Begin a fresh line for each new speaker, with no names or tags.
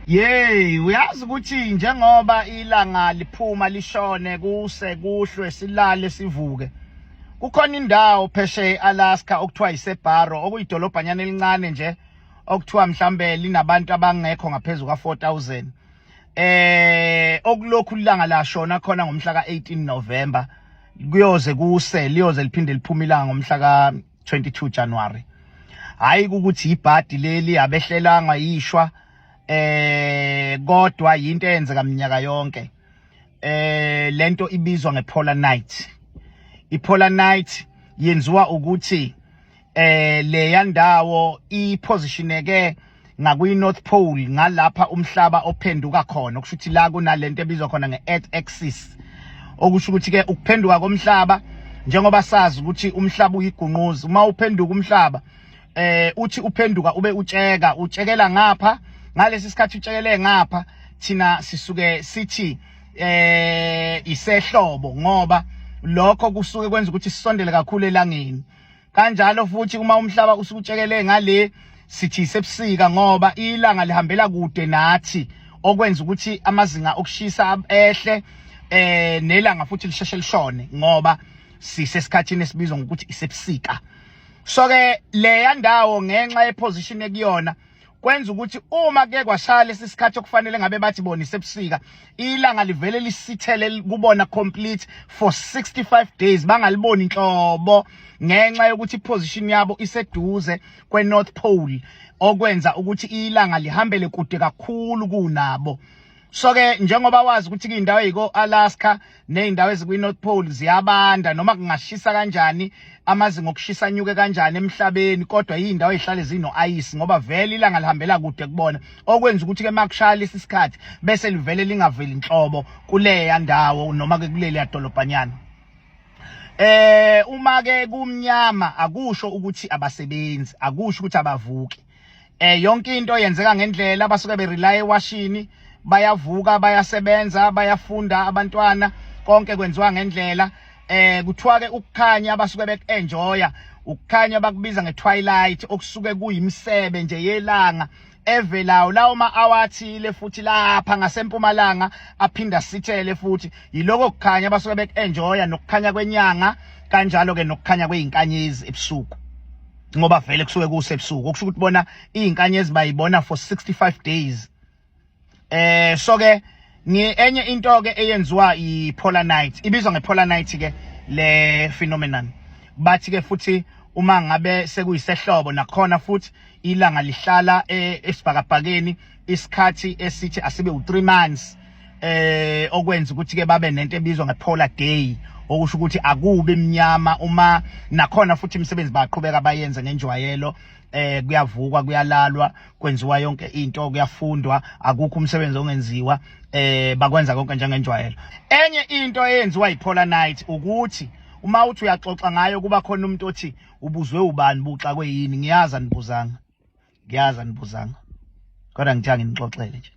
Yey, uyazi ukuthi njengoba ilanga liphuma lishone kuse kuhlwe silale sivuke. Kukhona indawo phesheya eAlaska okuthiwa iseBarrow okuyidolobhanyana elincane nje okuthiwa mhlambe linabantu abangekho ngaphezulu ka4000. Okulokhu ilanga lashona khona ngomhla ka18 November kuyoze kuse liyoze liphinde liphume ilanga ngomhla ka 22 January. Hayi ukuthi ibhadi leli abehlelanga yishwa kodwa yinto eyenzeka minyaka yonke. Lento ibizwa ngepolar night. Ipolar night yenziwa ukuthi leya ndawo ipositioneke ngakwi North Pole ngalapha umhlaba ophenduka khona, okusho ukuthi la kunalento ebizwa khona nge-Earth axis, okusho ukuthi ke ukuphenduka komhlaba, njengoba sazi ukuthi umhlaba uyigunquzi, uma uphenduka umhlaba uthi uphenduka ube utsheka utshekela ngapha. Ngalesi sikhathi utshekele ngapha, thina sisuke sithi isehlobo, ngoba lokho kusuke kwenza ukuthi sisondele kakhulu elangeni. Kanjalo futhi uma umhlaba usutshekele ngale, sithi isebusika, ngoba ilanga lihambela kude nathi, okwenza ukuthi amazinga okushisa ehle nelanga futhi lisheshe lishone, ngoba sisesikhathini esibizwa ngokuthi isebusika. So ke leya ndawo, ngenxa yeposition ekuyona, kwenza ukuthi uma ke kwashaya lesi sikhathi okufanele ngabe bathi bona isebusika, ilanga livele lisithele kubona complete for 65 days, bangaliboni inhlobo, ngenxa yokuthi iposition yabo iseduze kwe-North Pole, okwenza ukuthi ilanga lihambele kude kakhulu kunabo. So ke njengoba wazi ukuthi kuyindawo eyiko Alaska nezindawo ezikwi North Pole ziyabanda, noma kungashisa kanjani, amazinga okushisa anyuke kanjani emhlabeni, kodwa izindawo ezihlale zino ice, ngoba vele ilanga lihambela kude kubona, okwenza ukuthi ke makushaya lesi sikhathi bese livele lingaveli inhlobo kuleya ndawo noma ke kuleli dolobhanyana. Uma ke kumnyama, akusho ukuthi abasebenzi, akusho ukuthi abavuki. Yonke into yenzeka ngendlela. Basuke berely ewashini, bayavuka, bayasebenza, bayafunda abantwana, konke kwenziwa ngendlela. Kuthiwa ke ukukhanya abasuke bekuenjoya ukukhanya bakubiza ngetwilight, okusuke kuyimisebe nje yelanga evelayo lawo ma-hour athile, futhi lapha ngasempumalanga aphinda sithele futhi. Yiloko kukhanya basuke bekuenjoya, nokukhanya kwenyanga kanjalo ke, nokukhanya kwezinkanyezi ebusuku, ngoba vele kusuke kusebusuku, okusho ukuthi bona izinkanyezi bayibona for 65 days. So ke enye into ke eyenziwa i-polar night, ibizwa nge-polar night ke le phenomenon. Bathi ke futhi uma ngabe sekuyisehlobo nakhona futhi ilanga lihlala esibhakabhakeni isikhathi esithi asibe u3 months, okwenza ukuthi ke babe nento ebizwa ngepolar day, okusho ukuthi akubi emnyama. Uma nakhona futhi imisebenzi baqhubeka bayenze ngenjwayelo, kuyavukwa, kuyalalwa, kwenziwa yonke into, kuyafundwa, akukho umsebenzi ongenziwa, bakwenza konke njengenjwayelo. Enye into eyenziwa yipolar night ukuthi uma uthi uyaxoxa ngayo, kuba khona umuntu othi, "Ubuzwe ubani? Buxa kweyini?" Ngiyazi anibuzanga, ngiyazi anibuzanga, kodwa ngithe anginixoxele nje.